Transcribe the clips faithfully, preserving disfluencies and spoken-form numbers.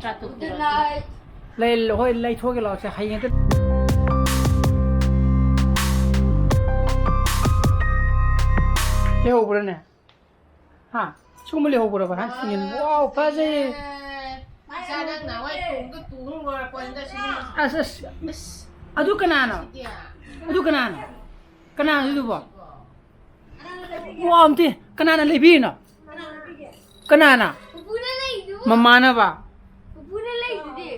Good night. ꯂꯩ, ꯍꯣꯏ, ꯂꯩꯊꯣꯛꯑꯒꯦ ꯂꯥꯛꯑꯣꯁꯦ, ꯍꯌꯦꯡ ꯍꯦꯛꯇ꯫ ꯂꯩꯍꯧꯕ꯭ꯔꯥꯅꯦ? ꯍꯥ? ꯁꯤꯒꯨꯝꯕ ꯂꯩꯍꯧꯕ꯭ꯔꯕ? ꯍꯥ? ꯁꯤꯒꯨꯝꯕ꯫ ꯋꯥꯎ, ꯐꯖꯩ꯫ ꯏꯆꯥ ꯅꯪ ꯅꯍꯥꯟꯋꯥꯏ ꯊꯣꯡꯗ ꯇꯨ ꯑꯃ ꯂꯣꯏꯔꯛꯄꯅꯤꯗ, ꯁꯤ ꯑꯁ, ꯑꯁ, ꯑꯁ꯫ ꯑꯗꯨ ꯀꯅꯥꯅꯣ? ꯁꯤꯗꯤ꯫ ꯑꯗꯨ ꯀꯅꯥꯅꯣ? ꯀꯅꯥꯅꯣ ꯑꯗꯨꯕꯣ? ꯋꯥ, ꯑꯝꯇ ꯀꯅꯥꯅ ꯂꯩꯕꯤꯔꯤꯅꯣ? ꯀꯅꯥꯅ? ꯄꯨꯄꯨꯅ ꯂꯩꯗꯨꯕꯨ꯫ ꯃꯃꯥꯅꯕ? ꯄꯨꯄꯨꯅ ꯂꯩꯗꯨꯗꯤ꯫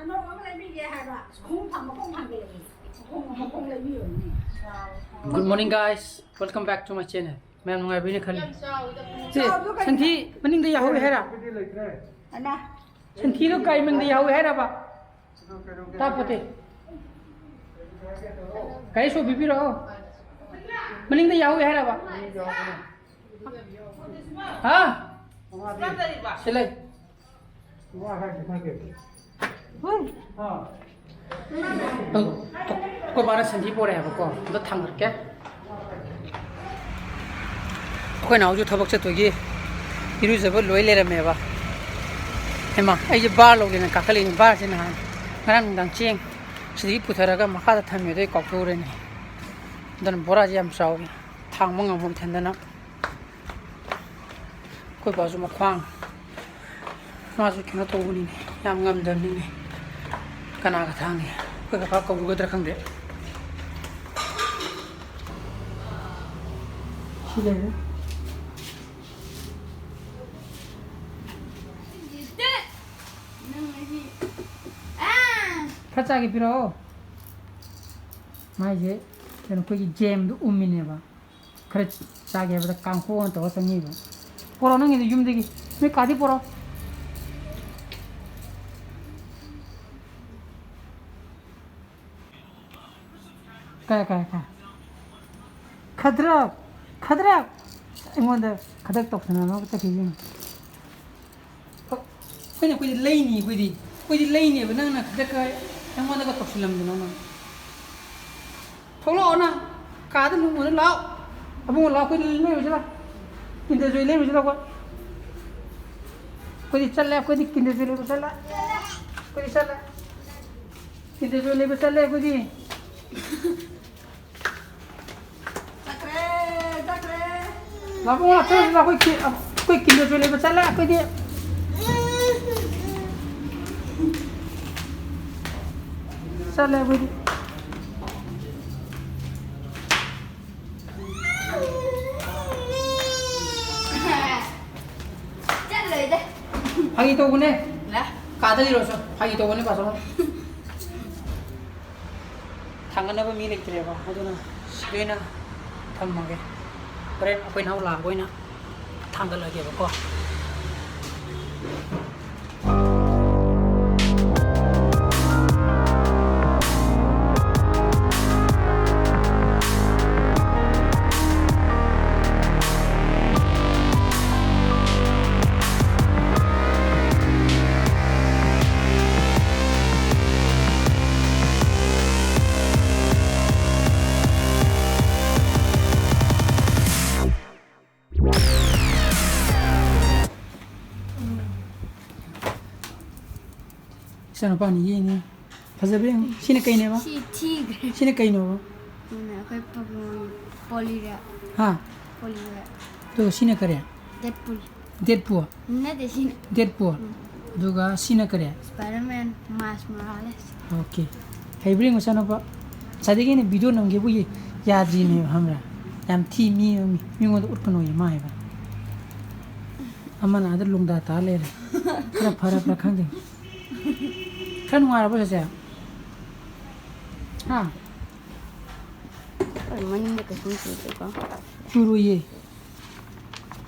ꯑꯅꯧꯕ ꯑꯃ ꯂꯩꯕꯤꯒꯦ ꯍꯥꯏꯕ꯫ ꯈꯣꯡꯎꯞ ꯊꯝꯕ ꯈꯣꯡꯎꯞ ꯍꯥꯡꯒꯠꯂꯛꯑꯦ꯫ ꯈꯣꯡꯎꯞ ꯑꯃ ꯈꯣꯡꯎꯞ ꯂꯩꯕꯤꯌꯣꯅꯦ꯫ Good morning, guys. Welcome back to my channel. ꯃꯌꯥꯝ ꯅꯨꯡꯉꯥꯏꯕꯤꯅ ꯈꯜꯂꯤ꯫ ꯁꯦ, ꯁꯟꯊꯤ ꯃꯅꯤꯡꯗ ꯌꯥꯍꯧꯔꯤ ꯍꯥꯏꯔ? ꯍꯩꯃꯥ꯫ ꯁꯟꯊꯤꯗꯣ ꯀꯥꯏ ꯃꯅꯤꯡꯗ ꯌꯥꯍꯧꯔꯤ ꯍꯥꯏꯔꯕ? ꯇꯥꯄꯣꯠꯇꯦ꯫ ꯒꯥꯔꯤ ꯁꯣ ꯄꯤꯕꯤꯔꯛꯑꯣ꯫ ꯃꯅꯤꯡꯗ ꯌꯥꯎꯏ ꯍꯥꯏꯔꯕ? ꯍꯥ? ꯁꯤ ꯂꯩ꯫ ꯑꯩꯈꯣꯏ ꯃꯥꯅ ꯁꯟꯊꯤ ꯄꯣꯔꯛꯑꯦꯕꯀꯣ, ꯑꯝꯇ ꯊꯥꯡꯒꯠꯀꯦ꯫ ꯑꯩꯈꯣꯏ ꯅꯥꯎꯁꯨ ꯊꯕꯛ ꯆꯠꯇꯣꯏꯒꯤ ꯏꯔꯨꯖꯕ ꯂꯣꯏ ꯂꯩꯔꯝꯃꯦꯕ꯫ ꯍꯩꯃꯥ, ꯑꯩꯁꯦ ꯕꯥꯔ ꯂꯧꯒꯦꯅ ꯀꯥꯈꯠꯂꯛꯏꯅꯦ꯫ ꯕꯥꯔꯁꯦ ꯅꯍꯥꯟ ꯉꯔꯥꯡ ꯅꯨꯡꯗꯥꯡ ꯆꯦꯡ ꯁꯤꯗꯒꯤ ꯄꯨꯊꯔꯒ ꯃꯈꯥꯗ ꯊꯝꯃꯦ, ꯑꯗꯨ ꯑꯩ ꯀꯥꯎꯊꯣꯛꯎꯔꯦꯅꯦ꯫ ꯑꯗꯨꯅ ꯕꯣꯔꯥꯁꯦ ꯌꯥꯝ ꯆꯥꯎꯋꯤ, ꯊꯥꯡꯕ ꯉꯝꯃꯣꯏ ꯏꯊꯟꯗꯅ꯫ ꯑꯩꯈꯣꯏ ꯕꯥꯁꯨ ꯃꯈ꯭ꯋꯥꯡ ꯃꯥꯁꯨ ꯀꯩꯅꯣ ꯇꯧꯕꯅꯤꯅꯦ, ꯌꯥꯝ ꯉꯝꯗꯕꯅꯤꯅꯦ꯫ ꯀꯅꯥꯒ ꯊꯥꯡꯅꯤ? ꯑꯩꯈꯣꯏ ꯀꯀꯥ ꯀꯧꯔꯨꯒꯗ꯭ꯔꯥ ꯈꯪꯗꯦ꯫ ꯁꯤ ꯂꯩꯔꯦ꯫ ꯈꯔ ꯆꯥꯒꯦ ꯄꯤꯔꯛꯑꯣ꯫ ꯃꯥꯏꯁꯦ ꯀꯩꯅꯣ, ꯑꯩꯈꯣꯏꯒꯤ ꯖꯦꯝꯗꯣ ꯎꯝꯃꯤꯅꯦꯕ꯫ ꯈꯔ ꯆꯥꯒꯦ ꯍꯥꯏꯕꯗ ꯀꯥꯡꯈꯣꯛ ꯑꯣꯏꯅ ꯇꯧꯔ ꯆꯪꯉꯤꯕ꯫ ꯄꯣꯔꯛꯑꯣ ꯅꯪꯒꯤꯗꯤ ꯌꯨꯝꯗꯒꯤ꯫ ꯅꯣꯏ ꯀꯥꯗꯤ ꯄꯣꯔꯛꯑꯣ꯫ ꯀꯥꯏ, ꯀꯥꯏ, ꯀꯥꯏ? ꯈꯗ꯭ꯔꯛ! ꯈꯗ꯭ꯔꯛ! ꯑꯩꯉꯣꯟꯗ ꯈꯗ꯭ꯔꯛ ꯇꯧꯁꯟꯅꯅꯕ ꯆꯠꯈꯤꯕ ꯌꯦꯡꯉꯨ꯫ ꯑꯩꯈꯣꯏꯅ, ꯑꯩꯈꯣꯏꯗꯤ ꯂꯩꯅꯤ, ꯑꯩꯈꯣꯏꯗꯤ꯫ ꯑꯩꯈꯣꯏꯗꯤ ꯂꯩꯅꯦꯕ, ꯅꯪꯅ ꯈꯗ꯭ꯔꯛ ꯀꯥꯏ, ꯑꯩꯉꯣꯟꯗꯒ ꯇꯧꯁꯤꯜꯂꯝꯗꯅ ꯅꯪ꯫ ꯊꯣꯛꯂꯛꯑꯣ ꯅꯪ꯫ ꯀꯥꯗ ꯂꯨꯝꯃꯨꯅꯨ, ꯂꯥꯛꯑꯣ꯫ ꯑꯕꯨꯡꯉꯣ, ꯂꯥꯛꯑꯣ, ꯑꯩꯈꯣꯏ ꯂꯩꯔꯨꯁꯤ ꯂꯥꯛꯑꯣ꯫ ꯏꯟꯗ꯭ꯔꯖꯣꯏ ꯂꯩꯔꯨꯁꯤ ꯂꯥꯛꯑꯣ꯫ ꯑꯩꯈꯣꯏꯗꯤ ꯆꯠꯂꯦ, ꯑꯩꯈꯣꯏꯗꯤ Kinder Joy ꯂꯩꯕ ꯆꯠꯂꯦ꯫ ꯑꯩꯈꯣꯏꯗꯤ ꯆꯠꯂꯦ꯫ Kinder Joy ꯂꯩꯕ ꯆꯠꯂꯦ ꯑꯩꯈꯣꯏꯗꯤ꯫ ꯆꯠꯈ꯭ꯔꯦ, ꯆꯠꯈ꯭ꯔꯦ꯫ ꯂꯥꯛꯑꯣ, ꯂꯥꯛꯑꯣ, ꯆꯠꯂꯁꯤ, ꯂꯥꯛꯑꯣ, ꯑꯩꯈꯣꯏ Ki-, ꯑꯩꯈꯣꯏ Kinder Joy ꯂꯩꯕ ꯆꯠꯂꯦ ꯑꯩꯈꯣꯏꯗꯤ꯫ ꯆꯠꯂꯦ ꯑꯩꯈꯣꯏꯗꯤ꯫ ꯆꯠꯂꯣꯏꯗ꯫ ꯐꯥꯒꯤ ꯇꯧꯕꯅꯦ꯫ ꯂꯥ꯫ ꯀꯥꯗ ꯏꯔꯣꯁꯨ꯫ ꯐꯥꯒꯤ ꯇꯧꯕꯅꯦ, ꯄꯥꯁꯣ꯫ ꯊꯥꯡꯒꯠꯅꯕ ꯃꯤ ꯂꯩꯇ꯭ꯔꯦꯕ, ꯑꯗꯨꯅ ꯁꯤꯗ ꯑꯣꯏꯅ ꯊꯝꯃꯒꯦ꯫ ꯍꯣꯔꯦꯟ ꯑꯩꯈꯣꯏ ꯏꯅꯥꯎ ꯂꯥꯛꯑꯒ ꯑꯣꯏꯅ ꯊꯥꯡꯒꯠꯂꯒꯦꯕꯀꯣ꯫ ꯏꯆꯥꯅꯨꯄꯥꯅ ꯌꯦꯡꯉꯤ꯫ ꯐꯖꯕ꯭ꯔꯥ ꯌꯦꯡꯉꯨ꯫ ꯁꯤꯅ ꯀꯩꯅꯦꯕ? ꯁꯤ ꯊꯤꯈ꯭ꯔꯦ꯫ ꯁꯤꯅ ꯀꯩꯅꯣꯕ? ꯁꯤꯅ ꯑꯩꯈꯣꯏ Pokemon Poliwrath꯫ ꯍꯥ? Poliwrath꯫ ꯑꯗꯨꯒ ꯁꯤꯅ ꯀꯔꯤ? Deadpool꯫ Deadpool? ꯅꯠꯇꯦ, ꯁꯤꯅ꯫ Deadpool? ꯎꯝ꯫ ꯑꯗꯨꯒ ꯁꯤꯅ ꯀꯔꯤ? Spider-Man Miles Morales꯫ Okay꯫ ꯍꯩꯕ꯭ꯔꯥ ꯌꯦꯡꯉꯨ ꯏꯆꯥꯅꯨꯄꯥ꯫ ꯉꯁꯥꯏꯗꯒꯤ ꯑꯩꯅ video ꯅꯝꯒꯦꯕꯨ ꯌꯦ-, ꯌꯥꯗ꯭ꯔꯤꯅꯦꯕ, ꯈꯪꯕ꯭ꯔꯥ? ꯌꯥꯝ ꯊꯤ, ꯃꯤ, ꯃꯤ, ꯃꯤꯉꯣꯟꯗ ꯎꯠꯀꯅꯣꯌꯦ ꯃꯥ ꯍꯥꯏꯕ꯫ ꯑꯃꯅ ꯑꯥꯗ ꯂꯣꯡꯗꯥ ꯇꯥ ꯂꯩꯔꯦ꯫ ꯈꯔ ꯐꯔꯕ꯭ꯔꯥ ꯈꯪꯗꯦ꯫ ꯈꯔ ꯅꯨꯡꯉꯥꯏꯔꯕꯣ ꯆꯦꯆꯦ? ꯍꯥ? ꯍꯣꯏ, ꯃꯅꯤꯡꯗ ꯀꯩꯁꯨꯝ ꯆꯨꯗꯦꯀꯣ꯫ ꯆꯨꯔꯣꯏꯌꯦ꯫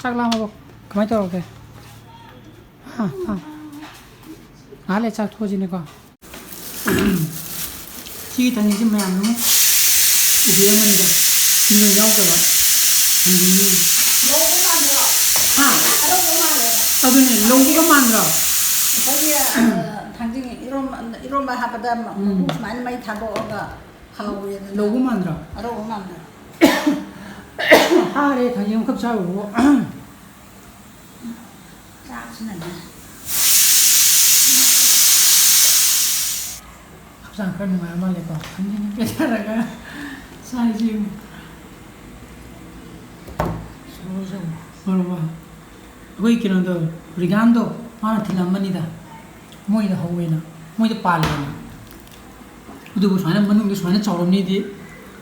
ꯆꯥꯛ ꯂꯥꯝꯃꯕꯣ? ꯀꯃꯥꯏ ꯇꯧꯔꯒꯦ? ꯍꯥ? ꯍꯥ? ꯉꯥꯏꯍꯥꯛ ꯂꯩ ꯆꯥꯛ ꯊꯣꯛꯑꯁꯤꯅꯦꯀꯣ꯫ ꯁꯤꯒꯤ ꯊꯥꯡꯖꯤꯡꯁꯦ ꯃꯌꯥꯝ ꯑꯃ ꯎꯕꯤꯔꯝꯃꯅꯤꯗ꯫ ꯁꯤꯡꯗꯣ ꯌꯥꯎꯗꯕ꯫ ꯊꯥꯡꯖꯤꯡꯁꯦ꯫ ꯂꯧꯕ ꯃꯥꯟꯗ꯭ꯔꯣ? ꯍꯥ? ꯑꯂꯧꯕ ꯃꯥꯜꯂꯦ꯫ ꯑꯗꯨꯅꯦ, ꯂꯧꯕꯒ ꯃꯥꯟꯗ꯭ꯔꯣ? ꯑꯩꯈꯣꯏꯒꯤ, ꯑ, ꯊꯥꯡꯖꯤꯡ ꯏꯔꯣꯝꯕ, ꯏꯔꯣꯝꯕ ꯍꯥꯞꯄꯗ ꯃ-, ꯎꯝ꯫ ꯃꯀꯨ ꯁꯨꯃꯥꯏꯅ ꯃꯩ ꯊꯥꯗꯣꯛꯑꯒ ꯍꯥꯎꯋꯦꯗꯅ꯫ ꯂꯧꯕ ꯃꯥꯟꯗ꯭ꯔꯣ? ꯑꯂꯧꯕ ꯃꯥꯟꯗ꯭ꯔꯣ? ꯍꯥꯔꯦ, ꯊꯥꯡꯖꯤꯡ ꯑꯃꯈꯛ ꯆꯥꯔꯨꯕꯕꯨ꯫ ꯆꯥꯛꯁꯤꯅꯅꯦ꯫ ꯍꯛꯆꯥꯡ ꯈꯔ ꯅꯨꯡꯉꯥꯏꯔ ꯃꯥꯜꯂꯦꯀꯣ꯫ ꯈꯪꯗꯦꯅꯦ, ꯄꯦꯟꯊꯔꯒ ꯆꯥꯔꯤꯁꯤ ꯌꯦꯡꯉꯨ꯫ ꯁꯣꯔꯁꯦ ꯌꯦꯡꯉꯨ꯫ ꯂꯣꯏꯔꯕ? ꯑꯩꯈꯣꯏ ꯀꯩꯅꯣꯗꯣ, ꯔꯤꯒꯥꯟꯗꯣ, ꯃꯥꯅ ꯊꯤꯜꯂꯝꯕꯅꯤꯗ꯫ ꯃꯣꯏꯗ ꯍꯧꯋꯦꯅ, ꯃꯣꯏꯗ ꯄꯥꯜꯂꯦꯅ꯫ ꯑꯗꯨꯕꯨ ꯁꯨꯃꯥꯏꯅ ꯃꯅꯨꯡꯗ ꯁꯨꯃꯥꯏꯅ ꯆꯥꯎꯔꯝꯅꯤꯗꯤ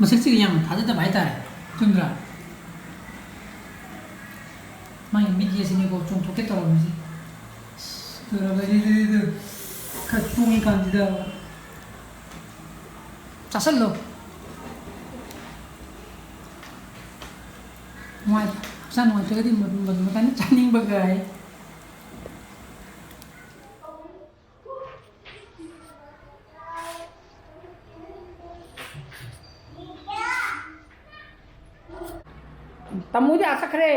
ꯃꯁꯛꯁꯤꯒ ꯌꯥꯝꯅ ꯊꯥꯖꯗꯕ ꯍꯥꯏꯇꯥꯔꯦ꯫ ꯆꯨꯝꯗ꯭ꯔꯥ? ꯃꯥꯒꯤ ꯃꯤꯠ ꯌꯦꯠꯁꯤꯅꯤꯀꯣ ꯆꯣꯡꯊꯣꯛꯀꯦ ꯇꯧꯔꯝꯃꯤꯁꯦ꯫ ꯑꯁ, ꯂꯣꯏꯔꯕꯅꯤ ꯑꯗꯨꯗꯤ꯫ ꯈꯔ ꯇꯣꯡꯉꯤ ꯀꯥꯟꯁꯤꯗ꯫ ꯆꯥꯁꯜꯂꯣ꯫ ꯅꯨꯡꯉꯥꯏ-, ꯍꯛꯆꯥꯡ ꯅꯨꯡꯉꯥꯏꯇ꯭ꯔꯒꯗꯤ ꯃꯗꯨ, ꯃꯗꯨ ꯃꯇꯥꯡꯗ ꯆꯥꯅꯤꯡꯕꯒ ꯍꯥꯏ꯫ ꯇꯥꯃꯣꯗꯤ ꯑꯥ ꯆꯠꯈ꯭ꯔꯦ꯫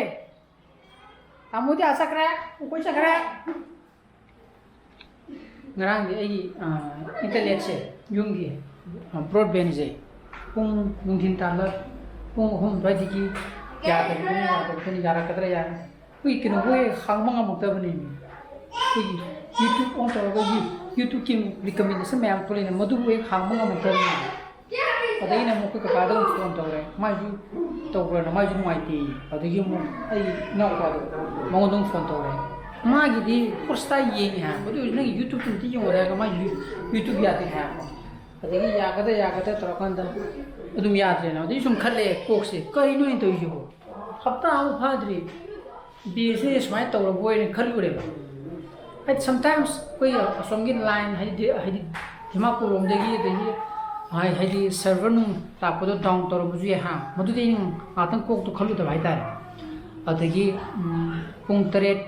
ꯇꯥꯃꯣꯗꯤ ꯑꯥ ꯆꯠꯈ꯭ꯔꯦ꯫ ꯎꯈꯣꯏ ꯆꯠꯈ꯭ꯔꯦ꯫ ꯉꯔꯥꯡꯗꯤ ꯑꯩꯒꯤ, ꯑ, internetꯁꯦ, ꯌꯨꯝꯒꯤ, ꯑ, broadbandꯁꯦ ꯄꯨꯡ ꯅꯨꯡꯊꯤꯟ ꯇꯥꯜꯂ ꯄꯨꯡ ꯑꯍꯨꯝ ꯑꯗꯨꯋꯥꯏꯗꯒꯤ ꯌꯥꯗꯕꯗꯨꯅ, ꯌꯥꯗꯕꯗꯨꯅ, ꯌꯥꯔꯛꯀꯗ꯭ꯔꯥ ꯌꯥꯔꯦ꯫ ꯑꯩꯈꯣꯏ ꯀꯩꯅꯣꯕꯨ ꯍꯦꯛ ꯍꯥꯡꯕ ꯉꯝꯃꯛꯇꯕꯅꯦꯃꯤ꯫ ꯑꯩꯈꯣꯏꯒꯤ YouTube on ꯇꯧꯔꯒ You-, YouTubeꯀꯤ recommendation ꯃꯌꯥꯝ ꯊꯣꯛꯂꯛꯏꯅ ꯃꯗꯨꯕꯨ ꯍꯦꯛ ꯍꯥꯡꯕ ꯉꯝꯃꯛꯇꯕꯅꯦꯃꯤ꯫ ꯑꯗꯒꯤꯅ ꯑꯃꯨꯛ ꯑꯩꯈꯣꯏ ꯀꯀꯥꯗ ꯑꯃꯨꯛ phone ꯇꯧꯔꯦ꯫ ꯃꯥꯏꯁꯨ ꯇꯧꯕ꯭ꯔꯅ, ꯃꯥꯏꯁꯨ ꯅꯨꯡꯉꯥꯏꯇꯦꯌꯦ꯫ ꯑꯗꯒꯤ ꯑꯃꯨꯛ ꯑꯩ ꯏꯅꯥꯎꯄꯥꯗꯣ, ꯃꯉꯣꯟꯗ ꯑꯃꯨꯛ phone ꯇꯧꯔꯦ꯫ ꯃꯥꯒꯤꯗꯤ ꯍꯣꯠꯁ꯭ꯇꯥꯔ ꯌꯦꯡꯉꯦ ꯍꯥꯏ꯫ ꯑꯗꯨ ꯑꯣꯏꯔꯁꯨ ꯅꯪꯒꯤ YouTubeꯇꯣ ꯑꯝꯇ ꯌꯦꯡꯉꯣ ꯍꯥꯏꯔꯒ ꯃꯥꯒꯤ You-, YouTube ꯌꯥꯗꯦ ꯍꯥꯏ꯫ ꯑꯗꯒꯤ ꯌꯥꯒꯗ꯭ꯔꯥ ꯌꯥꯒꯗ꯭ꯔꯥ ꯇꯧꯔꯀꯥꯟꯗ ꯑꯗꯨꯝ ꯌꯥꯗ꯭ꯔꯦꯅ꯫ ꯑꯗꯩ ꯁꯨꯝ ꯈꯜꯂꯦ ꯀꯣꯛꯁꯦ, "ꯀꯩꯅꯣ ꯑꯩꯅ ꯇꯧꯔꯤꯁꯤꯕꯣ? ꯍꯞꯇꯥ ꯑꯃ ꯐꯥꯗ꯭ꯔꯤ꯫ BSNL ꯁꯨꯃꯥꯏꯅ ꯇꯧꯔꯕꯣꯏꯅ ꯈꯜꯂꯨꯔꯦꯕ"꯫ ꯍꯥꯏꯗꯤ sometimes ꯑꯩꯈꯣꯏ ꯑꯁꯣꯝꯒꯤ line ꯍꯥꯏꯗꯤ, ꯍꯥꯏꯗꯤ ꯗꯤꯃꯥꯄꯨꯔ ꯂꯣꯝꯗꯒꯤ, ꯑꯗꯒꯤ ꯍꯥꯏ-, ꯍꯥꯏꯗꯤ server ꯅꯨꯡ ꯂꯥꯛꯄꯗꯣ down ꯇꯧꯔꯝꯕꯁꯨ ꯌꯥꯏ ꯍꯥ꯫ ꯃꯗꯨꯗꯤ ꯑꯩꯅ ꯉꯥꯛꯇꯪ ꯀꯣꯛꯇꯣ ꯈꯜꯂꯨꯗꯕ ꯍꯥꯏꯇꯥꯔꯦ꯫ ꯑꯗꯒꯤ, ꯎꯝ, ꯄꯨꯡ ꯇꯔꯦꯠ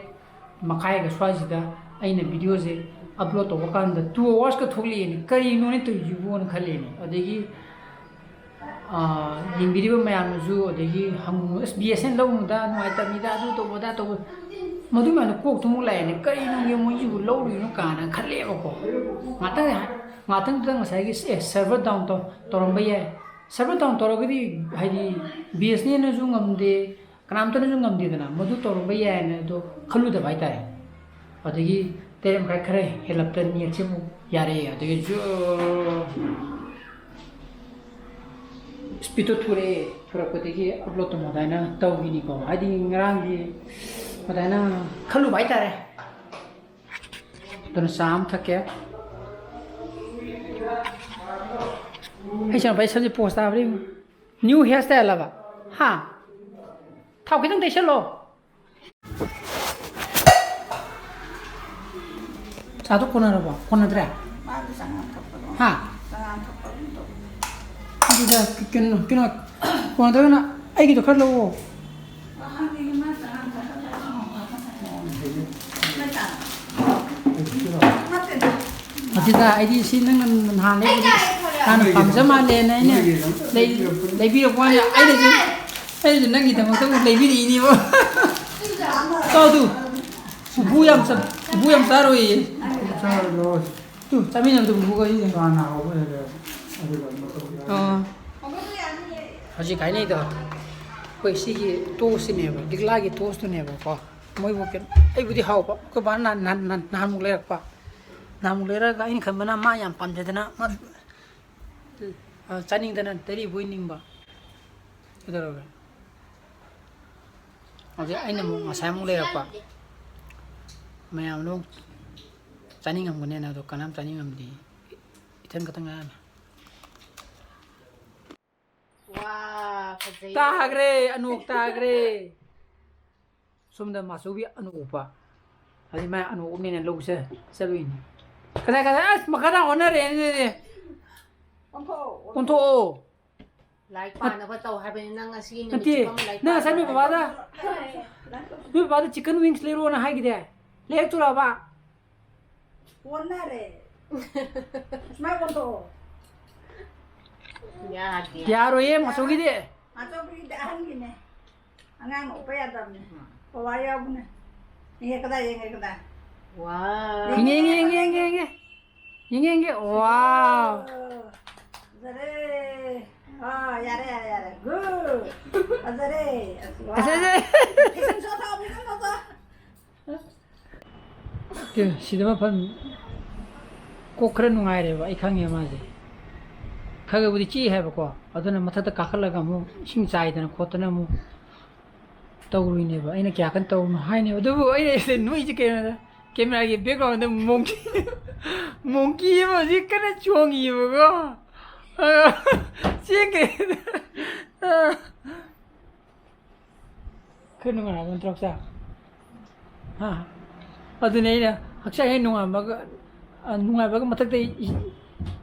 ꯃꯈꯥꯏꯒ ꯁ꯭ꯋꯥꯏꯁꯤꯗ ꯑꯩꯅ videoꯁꯦ upload ꯇꯧꯕ ꯀꯥꯟꯗ two hoursꯀ ꯊꯣꯛꯂꯛꯑꯦꯅꯦ꯫ ꯀꯔꯤꯅꯣꯅꯦ ꯇꯧꯔꯤꯁꯤꯕꯣꯅ ꯈꯜꯂꯦꯅꯦ꯫ ꯑꯗꯒꯤ ꯑꯥ, ꯌꯦꯡꯕꯤꯔꯤꯕ ꯃꯌꯥꯝꯅꯁꯨ, ꯑꯗꯒꯤ ꯍꯪꯉꯨ, "ꯑꯁ, BSNL ꯂꯧꯅꯨꯗ, ꯅꯨꯡꯉꯥꯏꯇꯕꯅꯤꯗ, ꯑꯗꯨ ꯇꯧꯕ, ꯑꯗꯥ ꯇꯧꯕ"꯫ ꯃꯗꯨ ꯃꯌꯥꯝꯗꯣ ꯀꯣꯛꯇ ꯑꯃꯨꯛ ꯂꯥꯛꯑꯦꯅꯦ, "ꯀꯔꯤꯅꯣ ꯃꯣꯏꯁꯤꯕꯨ ꯂꯧꯔꯤꯅꯣ?" ꯀꯥꯏꯅ ꯈꯜꯂꯦꯕꯀꯣ꯫ ꯉꯥꯛꯇꯪ, ꯉꯥꯛꯇꯪꯗꯨꯗ ꯉꯁꯥꯏꯒꯤ, ꯑꯦ, server down ꯇꯧ-, ꯇꯧꯔꯝꯕ ꯌꯥꯏ꯫ Server down ꯇꯧꯔꯒꯗꯤ, ꯍꯥꯏꯗꯤ, BSNLꯅꯁꯨ ꯉꯝꯗꯦ, ꯀꯅꯥꯝꯇꯅꯁꯨ ꯉꯝꯗꯦꯗꯅ, ꯃꯗꯨ ꯇꯧꯔꯝꯕ ꯌꯥꯏꯅ ꯑꯗꯣ ꯈꯜꯂꯨꯗꯕ ꯍꯥꯏꯇꯥꯔꯦ꯫ ꯑꯗꯒꯤ ꯇꯔꯦꯠ ꯃꯈꯥꯏ ꯈꯔ ꯍꯦꯜꯂꯞꯇ ꯅꯦꯠꯁꯦ ꯑꯃꯨꯛ ꯌꯥꯔꯛꯑꯦ, ꯑꯗꯒꯤ ꯖꯨ-, ꯁ꯭ꯄꯤꯠꯇꯣ ꯊꯨꯔꯛꯑꯦ꯫ ꯊꯨꯔꯛꯄꯗꯒꯤ ꯑꯞꯂꯣꯗꯇꯣ ꯃꯗꯥꯏꯅ ꯇꯧꯈꯤꯅꯤꯀꯣ, ꯍꯥꯏꯗꯤ ꯉꯔꯥꯡꯒꯤ ꯃꯗꯥꯏꯅ ꯈꯜꯂꯨꯕ ꯍꯥꯏꯇꯥꯔꯦ꯫ ꯑꯗꯨꯅ ꯆꯥ ꯑꯃ ꯊꯛꯀꯦ꯫ ꯑꯩ ꯁꯣꯝ ꯄꯣꯁ ꯇꯥꯕ꯭ꯔꯥ ꯌꯦꯡꯉꯨ꯫ ꯅ꯭ꯌꯨ ꯍꯤꯌꯔ ꯁ꯭ꯇꯥꯏꯜ ꯍꯥꯏꯕ? ꯍꯥ? ꯊꯥꯎ ꯈꯤꯇꯪ ꯇꯩꯁꯜꯂꯣ꯫ ꯆꯥꯗꯣ ꯀꯣꯟꯅꯔꯕꯣ? ꯀꯣꯟꯅꯗ꯭ꯔꯦ? ꯃꯥꯗꯤ ꯆꯉꯥꯡ ꯊꯛꯄꯗꯣ꯫ ꯍꯥ? ꯆꯉꯥꯡ ꯊꯛꯄꯗꯨꯝ ꯇꯧ꯫ ꯑꯗꯨꯗ ꯀꯩꯅꯣ, ꯀꯩꯅꯣ, ꯀꯣꯟꯅꯗ꯭ꯔꯒꯅ ꯑꯩꯒꯤꯗꯣ ꯈꯔ ꯂꯧꯑꯣ꯫ ꯃꯥꯗꯤ ꯃꯥ ꯆꯉꯥꯡ ꯊꯛꯄꯗꯣ꯫ ꯅꯠꯇꯦꯗ꯫ ꯑꯗꯨꯗ ꯑꯩꯗꯤ ꯁꯤ ꯅꯪꯅ ꯅꯍꯥꯟ ꯂꯩꯕꯗꯣ ꯍꯥꯟꯅ ꯄꯥꯝꯖ ꯃꯥꯜꯂꯦꯅ ꯑꯩꯅ ꯂꯩ-, ꯂꯩꯕꯤꯔꯛꯄ ꯋꯥꯅꯤ꯫ ꯑꯩꯅꯁꯨ, ꯑꯩꯅꯁꯨ ꯅꯪꯒꯤꯗꯃꯛꯇ ꯑꯃꯨꯛ ꯂꯩꯕꯤꯔꯛꯏꯅꯦꯕ꯫ ꯆꯥꯎꯗꯨ, ꯄꯨꯄꯨ ꯌꯥꯝ ꯆꯥ-, ꯄꯨꯄꯨ ꯌꯥꯝ ꯆꯥꯔꯣꯏꯌꯦ꯫ ꯆꯥꯔꯣꯏ꯫ ꯇꯨ, ꯆꯥꯃꯤꯟꯅꯕꯗꯣ ꯄꯨꯄꯨꯒ ꯑꯩꯒ꯫ ꯆꯥꯅ ꯍꯧꯕ ꯍꯦꯜꯂꯦ꯫ ꯑꯗꯨꯒ ꯃꯇꯧ ꯌꯥꯎꯔꯦ꯫ ꯑꯣ꯫ ꯍꯧꯖꯤꯛ ꯍꯥꯏꯅꯩꯗꯣ ꯑꯩꯈꯣꯏ ꯁꯤꯒꯤ ꯇꯣꯁꯁꯤꯅꯦꯕ, ꯂꯤꯛꯂꯥꯒꯤ ꯇꯣꯁꯇꯨꯅꯦꯕꯀꯣ꯫ ꯃꯣꯏꯕꯨ ꯀꯩꯅꯣ, ꯑꯩꯕꯨꯗꯤ ꯍꯥꯎꯕ꯫ ꯑꯩꯈꯣꯏ ꯕꯥꯅ ꯅꯍꯥꯟ, ꯅꯍꯥꯟ, ꯅꯍꯥꯟꯃꯨꯛ ꯂꯩꯔꯛꯄ꯫ ꯅꯍꯥꯟꯃꯨꯛ ꯂꯩꯔꯛꯑꯒ ꯑꯩꯅ ꯈꯟꯕꯅ ꯃꯥ ꯌꯥꯝ ꯄꯥꯝꯖꯗꯅ ꯃꯥ, ꯑ, ꯆꯥꯅꯤꯡꯗꯅ ꯂꯩꯔꯤꯕꯣꯏ ꯅꯤꯡꯕ꯫ ꯀꯩꯗꯧꯔꯒꯦ? ꯍꯧꯖꯤꯛ ꯑꯩꯅ ꯑꯃꯨꯛ ꯉꯁꯥꯏ ꯑꯃꯨꯛ ꯂꯩꯔꯛꯄ꯫ ꯃꯌꯥꯝ ꯂꯣꯏ ꯆꯥꯅꯤꯡꯉꯝꯒꯅꯦꯅ, ꯑꯗꯣ ꯀꯅꯥꯝ ꯆꯥꯅꯤꯡꯉꯝꯗꯦ꯫ ꯏꯊꯟ ꯈꯛꯇꯪ ꯉꯥꯏꯔꯝꯃꯦ꯫ ꯋꯥ, ꯐꯖꯩ꯫ ꯇꯥꯈ꯭ꯔꯦ, ꯑꯅꯣꯛ ꯇꯥꯈ꯭ꯔꯦ꯫ ꯁꯣꯝꯗ ꯃꯥꯆꯧꯕꯤ ꯑꯅꯣꯛ ꯎꯞꯄ꯫ ꯍꯧꯖꯤꯛ ꯃꯥꯏ ꯑꯅꯣꯛ ꯎꯞꯅꯤꯅ ꯂꯧ ꯆꯠ-, ꯆꯠꯂꯨꯏꯅꯦ꯫ ꯀꯗꯥꯏ, ꯀꯗꯥꯏ? ꯑꯁ, ꯃꯈꯥꯗ ꯑꯣꯟꯅꯔꯦꯅꯦ꯫ ꯑꯣꯟꯊꯣꯛꯑꯣ, ꯑꯣꯟꯊꯣꯛꯑꯣ꯫ ꯑꯣꯟꯊꯣꯛꯑꯣ꯫ ꯂꯥꯏꯔꯤꯛ ꯄꯥꯅꯕ ꯇꯧ ꯍꯥꯏꯕꯅꯤ꯫ ꯅꯪ ꯉꯁꯤ ꯅꯨꯃꯤꯠ ꯅꯠꯇꯦ, ꯆꯨꯞꯄ ꯑꯃ ꯂꯥꯏꯔꯤꯛ ꯅꯪ ꯉꯁꯥꯏ ꯅꯣꯏ ꯄꯥꯕꯗ, ꯅꯣꯏ ꯄꯥꯕꯗ chicken wings ꯂꯩꯔꯣꯅ ꯍꯥꯏꯈꯤꯗꯦ? ꯂꯩꯔꯛꯇꯣꯔꯕ? ꯑꯣꯟꯅꯔꯦ꯫ ꯁꯨꯃꯥꯏ ꯑꯣꯟꯊꯣꯛꯑꯣ꯫ ꯌꯥꯗꯦ꯫ ꯌꯥꯔꯣꯏꯌꯦ, ꯃꯆꯧꯒꯤꯗꯤ꯫ ꯃꯆꯧꯒꯤꯗꯤ ꯑꯍꯟꯒꯤꯅꯦ꯫ ꯑꯉꯥꯡꯅ ꯎꯞꯄ ꯌꯥꯗꯕꯅꯦ꯫ ꯄꯋꯥꯔ ꯌꯥꯎꯕꯅꯦ꯫ ꯌꯦꯡꯉꯦ ꯀꯗꯥꯏ, ꯌꯦꯡꯉꯦ ꯀꯗꯥꯏ? ꯋꯥ꯫ ꯌꯦꯡꯉꯦ, ꯌꯦꯡꯉꯦ, ꯌꯦꯡꯉꯦ, ꯌꯦꯡꯉꯦ, ꯌꯦꯡꯉꯦ꯫ ꯌꯦꯡꯉꯦ, ꯌꯦꯡꯉꯦ꯫ ꯋꯥꯎ꯫ ꯑꯣ, ꯐꯖꯔꯦ꯫ ꯑꯥ, ꯌꯥꯔꯦ, ꯌꯥꯔꯦ, ꯌꯥꯔꯦ꯫ Good. ꯐꯖꯔꯦ꯫ ꯑꯁ, ꯋꯥ꯫ ꯑꯁ, ꯑꯁ, ꯑꯁ꯫ ꯐꯤꯁꯝ ꯁꯣꯊꯣꯛꯑꯣ, ꯐꯤꯁꯝ ꯁꯣꯊꯣꯛꯑꯣ꯫ ꯑꯗꯨ ꯁꯤꯗ ꯃꯐꯝ ꯀꯣꯛ ꯈꯔ ꯅꯨꯡꯉꯥꯏꯔꯦꯕ, ꯑꯩ ꯈꯪꯉꯦ ꯃꯥꯁꯦ꯫ ꯈꯔ ꯈꯔꯕꯨꯗꯤ ꯆꯤꯛꯏ ꯍꯥꯏꯕꯀꯣ, ꯑꯗꯨꯅ ꯃꯊꯛꯇ ꯀꯥꯈꯠꯂꯒ ꯑꯃꯨꯛ ꯏꯁꯤꯡ ꯆꯥꯏꯗꯅ ꯈꯣꯠꯇꯅ ꯑꯃꯨꯛ ꯇꯧꯔꯨꯏꯅꯦꯕ꯫ ꯑꯩꯅ ꯀꯌꯥ ꯀꯟꯅ ꯇꯧꯔꯨꯅꯣ ꯍꯥꯏꯅꯦꯕ, ꯑꯗꯨꯕꯨ ꯑꯩꯅ ꯅꯣꯏꯁꯦ ꯀꯩꯅꯣꯗ, camera ꯒꯤ background ꯗ monkey, monkey ꯑꯃ ꯍꯧꯖꯤꯛ ꯀꯟꯅ ꯆꯣꯡꯉꯤꯕꯀꯣ꯫ ꯑꯗꯣ ꯆꯦꯟꯒꯦ꯫ ꯈꯔ ꯅꯨꯡꯉꯥꯏꯔꯕ ꯅꯠꯇ꯭ꯔꯣ ꯍꯛꯆꯥꯡ? ꯍꯥ? ꯑꯗꯨꯅꯦ ꯑꯩꯅ ꯍꯛꯆꯥꯡ ꯍꯦꯛ ꯅꯨꯡꯉꯥꯏꯕꯒ, ꯑ, ꯅꯨꯡꯉꯥꯏꯕꯒ ꯃꯊꯛꯇ ꯏ-,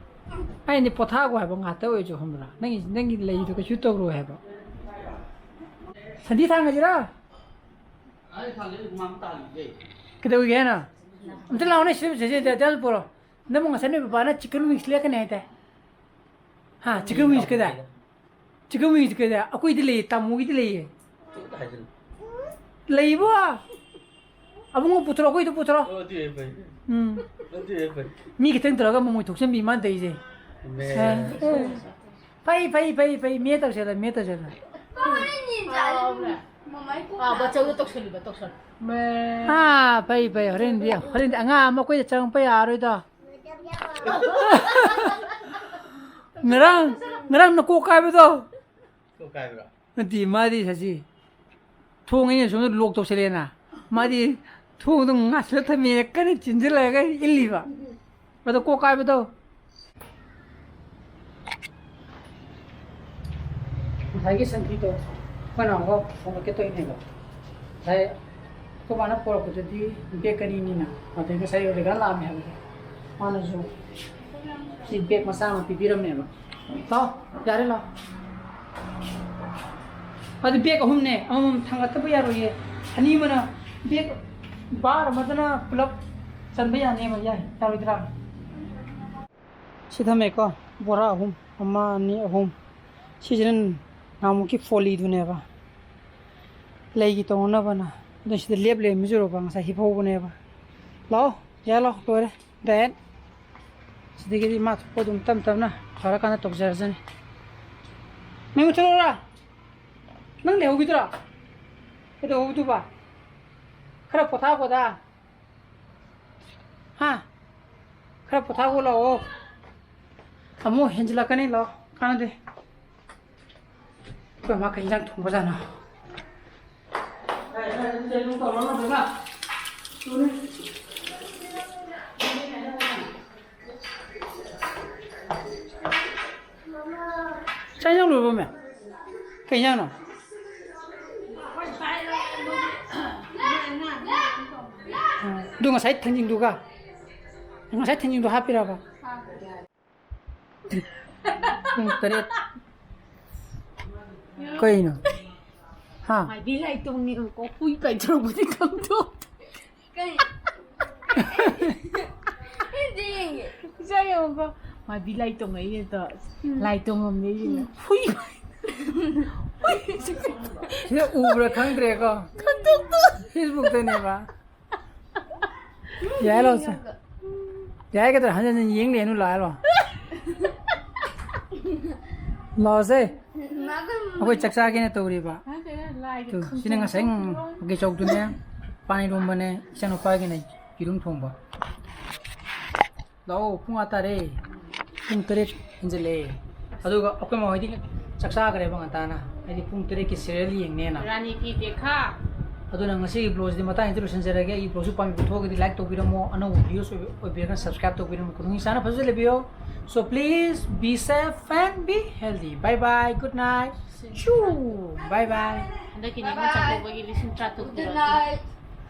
ꯑꯩꯅ ꯄꯣꯊꯥꯒꯣ ꯍꯥꯏꯕ ꯉꯥꯛꯇ ꯑꯣꯏꯔꯁꯨ, ꯈꯪꯕ꯭ꯔꯥ? ꯅꯪꯒꯤ, ꯅꯪꯒꯤ ꯂꯩꯗꯣ ꯀꯩꯁꯨ ꯇꯧꯔꯣꯏ ꯍꯥꯏꯕ꯫ ꯁꯟꯊꯤ ꯊꯥꯡꯉꯁꯤꯔꯥ? ꯀꯩꯗꯧꯔꯤꯒꯦ ꯍꯥꯏꯅꯣ? ꯑꯝꯇ ꯂꯥꯛꯑꯣꯅꯦ, ꯁꯤꯗ, ꯁꯤꯗ, ꯁꯤꯗ, ꯁꯤꯗ ꯄꯨꯔꯣ꯫ ꯅꯪꯕꯨ ꯉꯁꯥꯏ ꯅꯣꯏ ꯕꯕꯥꯅ chicken wings ꯂꯩꯔꯛꯀꯅꯤ ꯍꯥꯏꯗꯥꯏ? ꯍꯥ, chicken wings ꯀꯗꯥꯏ? Chicken wings ꯀꯗꯥꯏ? ꯑꯩꯈꯣꯏꯗꯤ ꯂꯩꯌꯦ, ꯇꯥꯃꯣꯒꯤꯗꯤ ꯂꯩꯌꯦ꯫ ꯂꯩꯕꯣ? ꯑꯕꯨꯡꯉꯣ ꯄꯨꯊꯣꯔꯛꯑꯣ, ꯑꯩꯈꯣꯏꯗ ꯄꯨꯊꯣꯔꯛꯑꯣ꯫ ꯑꯣ, ꯑꯗꯨ ꯍꯦꯛ ꯐꯩ꯫ ꯎꯝ꯫ ꯑꯗꯨ ꯍꯦꯛ ꯐꯩ꯫ ꯃꯤ ꯈꯤꯇꯪ ꯇꯧꯔꯒ ꯃꯃꯣꯏ ꯊꯣꯛꯆꯟꯕꯤ ꯃꯥꯅ ꯇꯧꯔꯤꯁꯦ꯫ ꯃꯦ꯫ ꯐꯩ, ꯐꯩ, ꯐꯩ, ꯐꯩ, ꯃꯦ ꯇꯧꯁꯜꯂ, ꯃꯦ ꯇꯧꯁꯜꯂ꯫ ꯑꯥ, ꯕꯆꯧꯗ ꯇꯧꯁꯜꯂꯨꯕ, ꯇꯧꯁꯜꯂꯨ꯫ ꯃꯦ꯫ ꯑꯥ, ꯐꯩ, ꯐꯩ, ꯍꯣꯔꯦꯟꯗꯤ, ꯍꯣꯔꯦꯟꯗꯤ ꯑꯉꯥꯡ ꯑꯃ ꯑꯩꯈꯣꯏꯗ ꯆꯪꯉꯛꯄ ꯌꯥꯔꯣꯏꯗꯣ꯫ ꯉꯔꯥꯡ, ꯉꯔꯥꯡ ꯅꯀꯣꯛ ꯀꯥꯏꯕꯗꯣ꯫ ꯀꯣꯛ ꯀꯥꯏꯕ꯭ꯔꯣ? ꯅꯠꯇꯦ, ꯃꯥꯗꯤ ꯁꯖꯤ꯫ ꯊꯣꯡ ꯑꯩꯅ ꯁꯣꯝꯗ lock ꯇꯧꯁꯜꯂꯦꯅ꯫ ꯃꯥꯗꯤ ꯊꯣꯡꯗꯣ ꯉꯥꯁꯤꯜꯂ ꯊꯝꯃꯦꯅ ꯀꯟꯅ ꯆꯦꯟꯁꯤꯜꯂꯛꯑꯒ ꯏꯜꯂꯤꯕ꯫ ꯑꯗꯣ ꯀꯣꯛ ꯀꯥꯏꯕꯗꯣ꯫ ꯉꯁꯥꯏꯒꯤ ꯁꯟꯊꯤꯗꯣ ꯑꯩꯈꯣꯏ ꯅꯥꯎꯒ ꯊꯣꯡꯒꯠꯀꯦ ꯇꯧꯔꯤꯅꯦꯕ꯫ ꯉꯁꯥꯏ ꯑꯩꯈꯣꯏ ꯃꯥꯅ ꯄꯣꯔꯛꯄꯗꯗꯤ bag ꯑꯅꯤꯅꯤꯅ, ꯑꯗꯩ ꯉꯁꯥꯏ ꯔꯦꯒꯥ ꯂꯥꯛꯑꯝꯃꯦ ꯍꯥꯏꯕꯗꯣ, ꯃꯥꯅꯁꯨ ꯁꯤ bag ꯃꯆꯥ ꯑꯃ ꯄꯤꯕꯤꯔꯝꯃꯦꯕ꯫ ꯂꯥꯎ, ꯌꯥꯔꯦ, ꯂꯥꯎ꯫ ꯑꯗꯨ bag ꯑꯍꯨꯝꯅꯦ, ꯑꯃꯃꯝ ꯊꯥꯡꯒꯠꯇꯕ ꯌꯥꯔꯣꯏꯌꯦ꯫ ꯑꯅꯤ ꯑꯃꯅ bag bar ꯑꯃꯗꯅ ꯄꯨꯂꯞ ꯆꯟꯕ ꯌꯥꯅꯦꯕ, ꯌꯥꯏ, ꯌꯥꯔꯣꯏꯗ꯭ꯔꯥ? ꯁꯤ ꯊꯝꯃꯦꯀꯣ, ꯕꯣꯔꯥ ꯑꯍꯨꯝ, ꯑꯃ, ꯑꯅꯤ, ꯑꯍꯨꯝ꯫ ꯁꯤꯁꯤꯅ ꯅꯍꯥꯟꯃꯨꯛꯀꯤ ꯐꯣꯂꯤꯗꯨꯅꯦꯕ, ꯂꯩꯒꯤ ꯇꯧꯅꯅꯕꯅ꯫ ꯑꯗꯨ ꯁꯤꯗ ꯂꯦꯞ ꯂꯩꯔꯝꯃꯤꯁꯨ ꯎꯔꯕ? ꯉꯁꯥꯏ ꯍꯤꯞꯍꯧꯕꯅꯦꯕ꯫ ꯂꯥꯛꯑꯣ, ꯌꯥ ꯂꯥꯛꯑꯣ, ꯂꯣꯏꯔꯦ꯫ Then ꯁꯤꯗꯒꯤꯗꯤ ꯃꯥ ꯊꯣꯛꯄ ꯑꯗꯨꯝ ꯇꯞ ꯇꯞꯅ ꯐꯔꯀꯥꯟꯗ ꯇꯧꯖꯔꯁꯅꯤ꯫ ꯃꯩ ꯃꯨꯠꯊꯠꯂꯛꯎꯔꯥ? ꯅꯪ ꯂꯩꯍꯧꯈꯤꯗ꯭ꯔꯣ? ꯀꯩꯗꯧꯍꯧꯗꯨꯕ? ꯈꯔ ꯄꯣꯊꯥꯈꯣꯗ꯫ ꯍꯥ? ꯈꯔ ꯄꯣꯊꯥꯈꯣ ꯂꯥꯛꯑꯣ꯫ ꯑꯃꯨꯛ ꯍꯦꯟꯖꯤꯜꯂꯛꯀꯅꯤ, ꯂꯥꯛꯑꯣ꯫ ꯀꯥꯟꯅꯗꯦ꯫ ꯑꯩꯈꯣꯏ ꯃꯥ ꯀꯩ ꯏꯟꯖꯥꯡ ꯊꯣꯡꯕꯖꯥꯠꯅꯣ? ꯆꯥꯛ ꯏꯟꯖꯥꯡ ꯂꯣꯏꯔꯕꯣ, ꯃꯦꯝ? ꯀꯩ ꯏꯟꯖꯥꯡꯅꯣ? ꯑꯗꯨ ꯉꯁꯥꯏ ꯊꯥꯡꯖꯤꯡꯗꯨꯒ, ꯉꯁꯥꯏ ꯊꯥꯡꯖꯤꯡꯗꯣ ꯍꯥꯞꯄꯤꯔꯕ? ꯄꯨꯡ ꯇꯔꯦꯠ꯫ ꯀꯩꯅꯣ? ꯍꯥ? ꯃꯥꯏꯕꯤ ꯂꯥꯏ ꯇꯣꯡꯉꯦꯕꯀꯣ, ꯍꯨꯏ ꯄꯥꯏꯊꯣꯔꯛꯄꯗꯤ ꯈꯪꯗꯣꯛꯇꯦ꯫ ꯀꯩ? ꯑꯩꯗꯤ ꯌꯦꯡꯒꯦ꯫ ꯏꯆꯥ ꯌꯦꯡꯉꯨꯀꯣ꯫ ꯃꯥꯏꯕꯤ ꯂꯥꯏ ꯇꯣꯡꯉꯛꯏꯅꯦ ꯇꯣ꯫ ꯎꯝ꯫ ꯂꯥꯏ ꯇꯣꯡꯉꯝꯅꯦ ꯌꯦꯡꯉꯣ꯫ ꯎꯝ꯫ ꯍꯨꯏ꯫ ꯍꯨꯏ꯫ ꯁꯤꯗ ꯎꯕ꯭ꯔꯥ ꯈꯪꯗ꯭ꯔꯦꯀꯣ꯫ ꯈꯪꯗꯣꯛꯇꯣ꯫ Facebook-ꯇꯅꯦꯕ꯫ ꯌꯥꯏ, ꯂꯥꯛꯑꯣꯁꯦ꯫ ꯌꯥꯏ, ꯀꯩꯗꯧꯔꯦ? ꯍꯟꯖꯟ ꯍꯟꯖꯟ ꯌꯦꯡ ꯂꯩꯅꯨ, ꯂꯥꯛꯑꯣ, ꯂꯥꯛꯑꯣ꯫ ꯂꯥꯛꯑꯣꯁꯦ꯫ ꯑꯩꯈꯣꯏ ꯆꯥꯛ ꯆꯥꯒꯦꯅ ꯇꯧꯔꯤꯕ꯫ ꯇꯨ, ꯁꯤꯅ ꯉꯁꯥꯏ ꯒꯦꯆꯧꯗꯨꯅꯦ, ꯄꯥꯟ ꯏꯔꯣꯝꯕꯅꯦ, ꯏꯆꯥꯅꯨꯄꯥꯒꯤꯅ ꯌꯦꯔꯨꯝ ꯊꯣꯡꯕ꯫ ꯂꯥꯛꯑꯣ, ꯄꯨꯡ ꯑꯥ ꯇꯥꯔꯦ꯫ ꯄꯨꯡ ꯇꯔꯦꯠ ꯍꯦꯟꯖꯜꯂꯛꯑꯦ꯫ ꯑꯗꯨꯒ ꯑꯩꯈꯣꯏ ꯃꯥ ꯍꯣꯏꯗꯤ ꯆꯥꯛ ꯆꯥꯈ꯭ꯔꯦꯕ ꯉꯟꯇꯥꯅ, ꯍꯥꯏꯗꯤ ꯄꯨꯡ ꯇꯔꯦꯠꯀꯤ serial ꯌꯦꯡꯅꯦꯅ꯫ ꯔꯥꯅꯤ ꯐꯤ ꯗꯦꯈꯥ꯫ ꯑꯗꯨꯅ ꯉꯁꯤꯒꯤ vlog-ꯁꯤꯗꯤ ꯃꯇꯥꯡ ꯑꯁꯤꯗ ꯂꯣꯏꯁꯤꯟꯖꯔꯒꯦ꯫ ꯑꯩꯒꯤ vlog-ꯁꯨ ꯄꯥꯝꯕꯤꯕ ꯊꯣꯛꯑꯒꯗꯤ like ꯇꯧꯕꯤꯔꯝꯃꯣ, ꯑꯅꯧꯕ viewers ꯑꯣꯏꯕ-, ꯑꯣꯏꯕꯤꯔꯒꯅ subscribe ꯇꯧꯕꯤꯔꯝꯃꯣ꯫ ꯈꯨꯗꯣꯡ ꯆꯥꯅ ꯐꯖꯅ ꯂꯩꯕꯤꯌꯣ꯫ So please be safe and be healthy. Bye bye, good night. ꯆꯨ, bye bye. ꯍꯟꯗꯛꯀꯤ ꯅꯤꯉꯣꯜ ꯆꯥꯛꯀꯧꯕꯒꯤ ꯂꯤꯁꯤꯡ ꯇꯔꯥꯇꯔꯨꯛ꯫ Good night.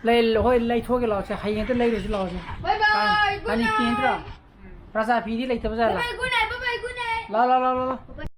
ꯂꯩ-, ꯍꯣꯏ, ꯂꯩꯊꯣꯛꯑꯒꯦ ꯂꯥꯛꯑꯣꯁꯦ, ꯍꯌꯦꯡ ꯍꯦꯛꯇ ꯂꯩꯔꯨꯁꯤ ꯂꯥꯛꯑꯣꯁꯦ꯫ Bye bye, good night. ꯀꯥꯅꯤ ꯄꯦꯟꯗ꯭ꯔꯣ? ꯄ꯭ꯔꯖꯥ ꯐꯤꯗꯤ ꯂꯩꯇꯕ ꯖꯥꯠꯂꯥ? Bye bye, good night, bye bye, good night. ꯂꯥ, ꯂꯥ, ꯂꯥ, ꯂꯥ, ꯂꯥ꯫